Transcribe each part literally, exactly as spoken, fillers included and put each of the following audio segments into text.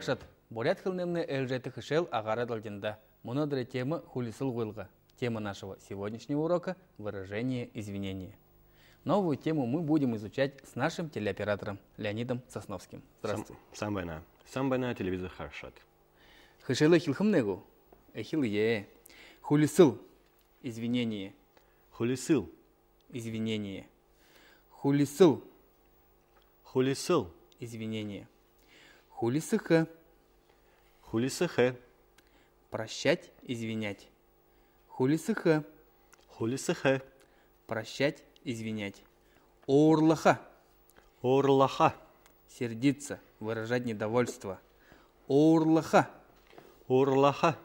Харагшад, буряад хэлэнэймнай ээлжээтэ хэшээл агаарай долгиндо. Мүнөөдэрэй тема — хүлисэл гуйлга. Тема нашего сегодняшнего урока — выражение извинения. Новую тему мы будем изучать с нашим телеоператором Леонидом Сосновским. Здравствуй. Сайн байна. Сайн байна, телевизор харагшад. Хэшээлээ эхилхэмнай гү? Эхилэе. Хүлисэл. Извинение. Хүлисэл. Извинение. Хүлисэл. Хүлисэл. Извинение. Хүлисэхэ. Хүлисэхэ. Прощать, извинять. Хүлисэхэ. Хүлисэхэ. Прощать, извинять. Уурлаха. Уурлаха. Сердиться, выражать недовольство. Уурлаха. Уурлаха.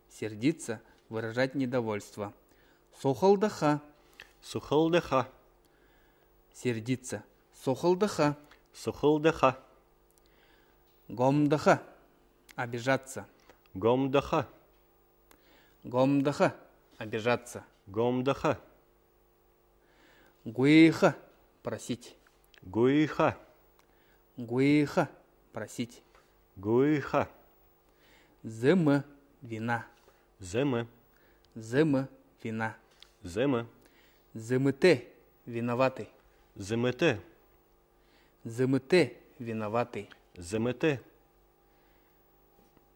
Сердиться, выражать недовольство. Сухалдаха. Сухалдаха. Сердиться. Сухалдаха. Сухалдаха. Гомдоха. Обижаться. Гомдоха. Гомдоха. Обижаться. Гомдоха. Гуйха. Просить. Гуйха. Гуйха. Просить. Гуйха. Зэмэ. Вина. Зэмэ. Зэмэ. Вина. Зэмэ. Зэмэтэй. Виноватый. Зэмэтэй. Зэмэтэй. Виноватый. Зэмэтэй.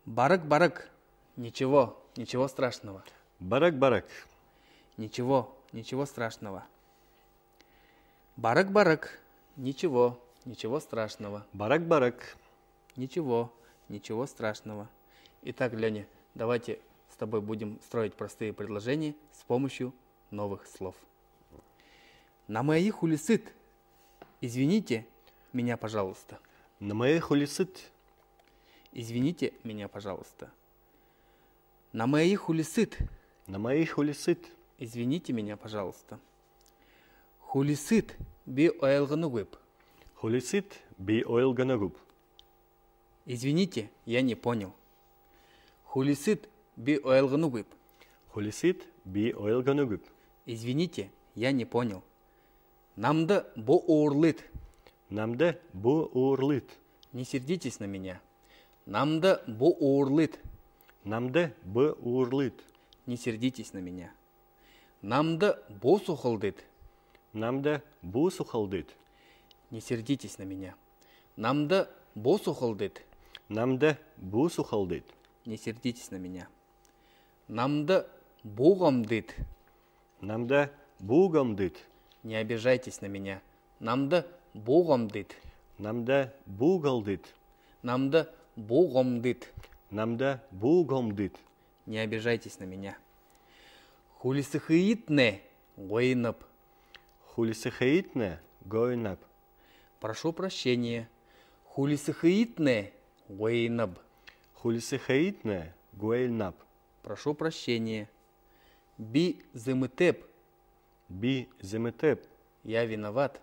Бараг, бараг. Ничего, ничего страшного. Бараг, бараг. Ничего, ничего страшного. Бараг, бараг. Ничего, ничего страшного. Бараг, бараг. Ничего, ничего страшного. Итак, Леня, давайте с тобой будем строить простые предложения с помощью новых слов. Намайе хүлисыт. Извините меня, пожалуйста. Намайе хүлисыт. Извините меня, пожалуйста. Намайе хүлисыт. Намайе хүлисыт. Извините меня, пожалуйста. Хүлисыт, би ойлгоногүйб. Хүлисыт, би ойлгоногүйб. Извините, я не понял. Хүлисыт, би ойлгоногүйб. Хүлисыт, би ойлгоногүйб. Извините, я не понял. Намда бү уурлыт. Намда бү уурлыт. Не сердитесь на меня. Намда бү уурлыт. Намда бү уурлыт. Не сердитесь на меня. Намда бү сухалдыт. Намда бү сухалдыт. Не сердитесь на меня. Намда бү сухалдыт. Намда бү сухалдыт. Не сердитесь на меня. Намда бү гомдыт. Намда бү гомдыт. Не обижайтесь на меня. Намда бү гомдыт. Намда бү гомдыт. Намда бү гомдыт. Намда бү гомдыт. Не обижайтесь на меня. Хүлисэхыетнай гуйнаб. Хүлисэхыетнай гуйнаб. Прошу прощения. Хүлисэхыетнай гуйнаб. Хүлисэхыетнай гуйнаб. Прошу прощения. Би зэмэтэйб. Би зэмэтэйб. Я виноват.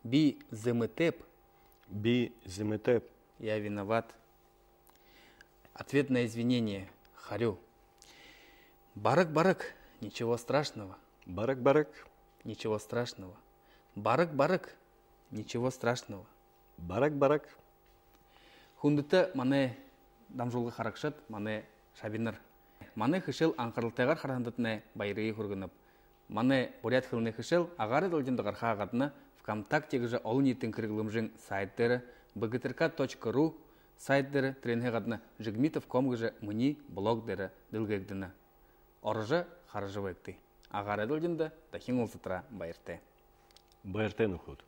Би зэмэтэйб. Би зэмэтэйб. Я виноват. Ответ на извинение. Харюу. Бараг, бараг. Ничего страшного. Бараг, бараг. Ничего страшного. Бараг, бараг. Ничего страшного. Бараг, бараг. Хүндэтэ манай дамжуулга харагшад, манай шабинар. Манай хэшээл анхаралтайгаар хараһандатнай баярые хүргэнэб. Манай буряад хэлэнэй хэшээл агаарай долгиндо гарахаа гадна ВКонтакте гэжэ олониитын хэрэглэмжын сайт дээрэ, бгтрк точка ру сайт дээрэ, тэрэнһээ гадна жигмитов ком гэжэ минии блог дээрэ дэлгээгдэнэ. Орожо хаража байгты. Агаарай долгиндо дахин уулзатараа баяртай. Баяртай, нүхэд.